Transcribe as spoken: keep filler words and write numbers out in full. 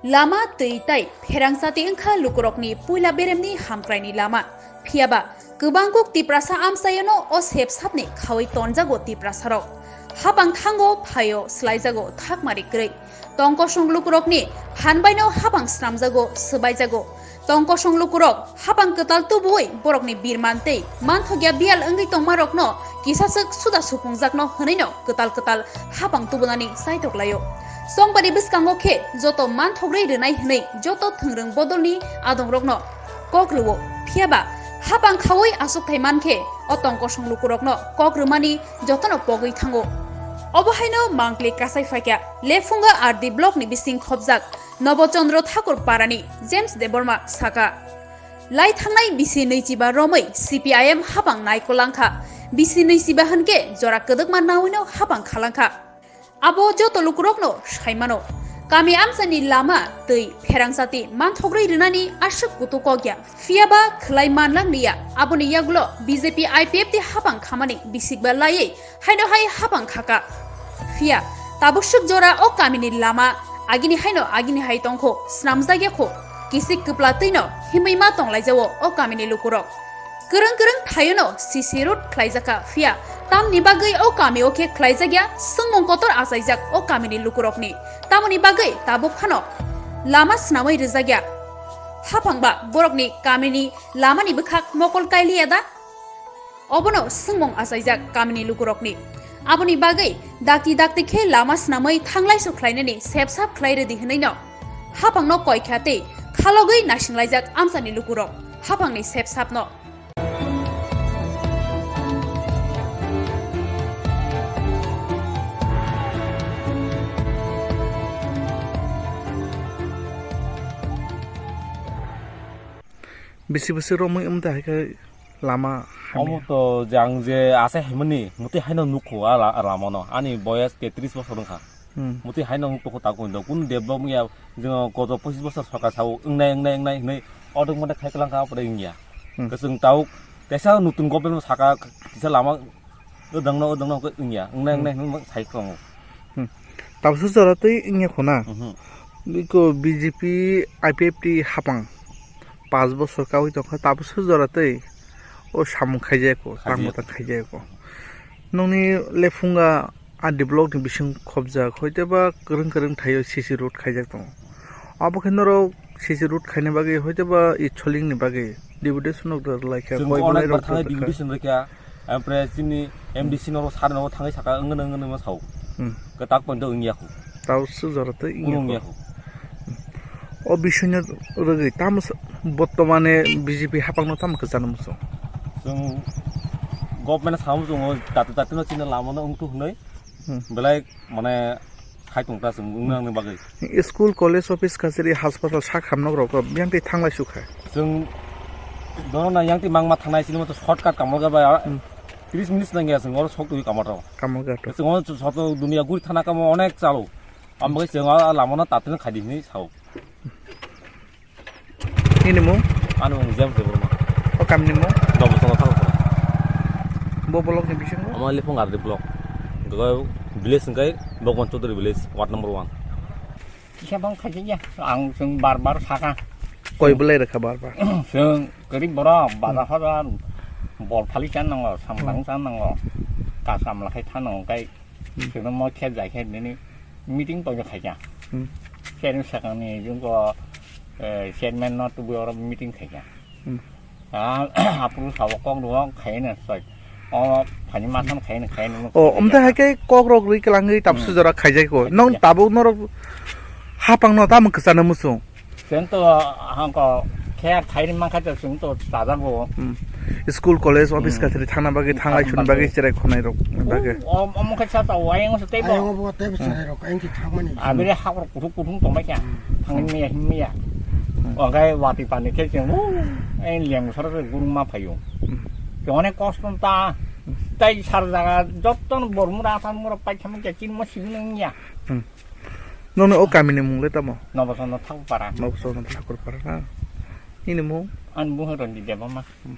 Lama twi tai pherang chati wngkha lukurokni puila beremni hamkraini lama. Phiyaba kwbang kuk Tiprasa amchaiono o sep sapni khaui tonjago Tiprasarok. Hapang thango phaio swlaijago thakmari kwrwi. Tongkosong lukurokni phan baino hapang snamjago, swbaijago. Tongkosong lukurok hapang kwtal tubuwi borokni birman tei manthokya biyal wngwi tongmarokno kisaswk suda supungjakno hwnwino kwtal kwtal hapang tubunani chaitok laio. Chongpani bwskango khe joto manthokgwi rwnai hwnwi joto thwngrwng bodolni adongrokno kok rwo. Phiyaba hapang khaui achukthai mankhe o tongkosong lukurokno kok rwmani jotono pogwi thango. Obo haino mangpli kasai phaikha Lephunga R D blockni bising khopjak Nobo Chandra Thakur parani James Debbarma saka, lai thangnai bisi nwichiba romwi C P I M hapang naikolangkha, bisi nwichiba hwnkhe jora kwdwkma nawino hapang khalangkha. Abo joto lukurokno saimano. Kami amchaini lama twi pherang chati manthogwi rwnani aswk kutu kok ya. Phiyaba khwlai manlang liya. Aboni yagulo B J P I P F T hapang khamani bisikba laiwi haino hai hapang khaka. Phiya tabuk swk jora o kamini lama agini haino agini hai tongkho, snamjak yakho. Kisik kwpla twino himwi ma tonglaijao o kamini lukurok. Kwrwng kwrwng thaiono C C road khlaijakha, phiya tamni bagwi o kamio khe khlaijakya swngmung kotor achaijak o kamini lukurokni. Tamoni bagwi tabuk phano lama snamwi rwjakya. Haphangba borokni kamini lamani bwkhak mokol kailiya da? Obono swngmung achaijak kamini lukurokni. Aboni bagwi dakti dakti khe lama snamwi thanglaisu khlainani sepsap khlai rwdi hwnwino haphangno koikha tei khalogwi naisinglaijak amchani lukurok haphangni sepsapno. Bisi bisi romwi wngtha hai khe lama hamya. Omo to je ang je asai haimani, muti haino nukho a la-, lamano. Ani boyas tetris bosor wngkha. Hmm. Muti haino nukho ta kun do, kun develop wngya, jwngo koto pochis bosor sorkar sao, wngnai, wngnai, wngnai, wngnai, odok mode khai kwlangkha, apore wngya. Hmm. Kwchwng tauk, tesa nutun government saka, kisa lama, odangno, odangno, wngya, wngnai, hmm, wngnai, wngnai, sai kwlango. Hmm. Tabukhe jora tei wngya khuna. Mhm. Biko B J P I P F T hapang. Panch bosor kaui tongkha, tabukhe jora tei o samung khaijaya kho, khaijaya tang kho. Tang khaijaya kho. Nokni Lephunga R D block ni bising khopjak, hoiteba kwrwng kwrwng thaio C C road khaijak tongo. Abo khe norok C C road khaina bagwi, hoiteba Itsolingni bagwi deputation rok rwlai kha, chwng koi onek belai bar rok thangwi rwkha. Deputation rwkha. Ampre chini M D C norok sar norok thangwi saka wngno wngno ma sao. Hmm. Kwtak poito wngya khu. Tao sujaro tei wngya khu. Wngya khu. O bisingno rwgwi tamo sa-, bortomane B J P hapangno tamo kwchana muchung. Chwng government samo chwng o dati dati no chini lama no wngtu hwnwi. Hmm. Belai mane khai tong ta chwng wngna wngni bagwi. School, college, office, kachari, hospital, sak hamnok rok biyang tei thanglai sukha. Chwng dono na yang tei mangma thangnai chini moto shortcut Kamalghat bai, ah, hmm, tris minutes nangya chwng oro sok twi Kamalghat. Kamalghat. Chwng ono soto dunia guri thana kamo onek chalo. Ambai chwng ah lama no tatino khaidi hinwi sao. Nini mung? Ani mung James Debbarma. O kamini mung? Dobosongo thang thang. Bo block ni bisingo? Ama Lifung R D block. Gaga village hingkai Bhagwan Chaudhary village, ward number one. Kisa bang khaji ya, ang sung bar bar saka. Koi belai rekha bar bar. Sung kari borok, bazar hazar, bol phali chan nango, samtang chan nango, kasam lakhai than nango, kai Hmm. Sino mo khe jai khe nini meeting to khaikha. Hmm. Chairman sakangni jungko, eh, chairman no tubu oro meeting khaikha. Hmm. Ah, apuru sabo kok duo khaina soi. O phani matham khaina khaina. O, omtha hai khe kok rok rwi kwlangwi tabsu Hmm. jora khaijai ko. Nong Khaikha. Tabuk norok hapang no tamo kwchana muchung. Chwng to hangko khe khairi mankha to chwng to chajago. Hmm. School, college, office Hmm. kachari thangna bagwi, thanglai suni bagwi, cherai khonai rok bagwi. O, o, omo khe sa ta wayang se teibo. Ayang bo teibo cherai rok, ayang ki thangmani. Abire hakor kuthuk kuthung tongbai kha. Hmm. Thangni miya, himni miya. Hmm. O gai wati pani khe chwng, o, ayang liang sara se gurung ma phayo. Hmm. Ke onek kosto ta, tai sar jaga, jotton bormura than mura pai thangni khe chin mo sibini ya. Hmm. Nono o kamini mung le tamo? Nobosono Thakurpara. Nobosono Thakurpara na? Nini mung? Ani mung Ranjit Debbarma. Hmm.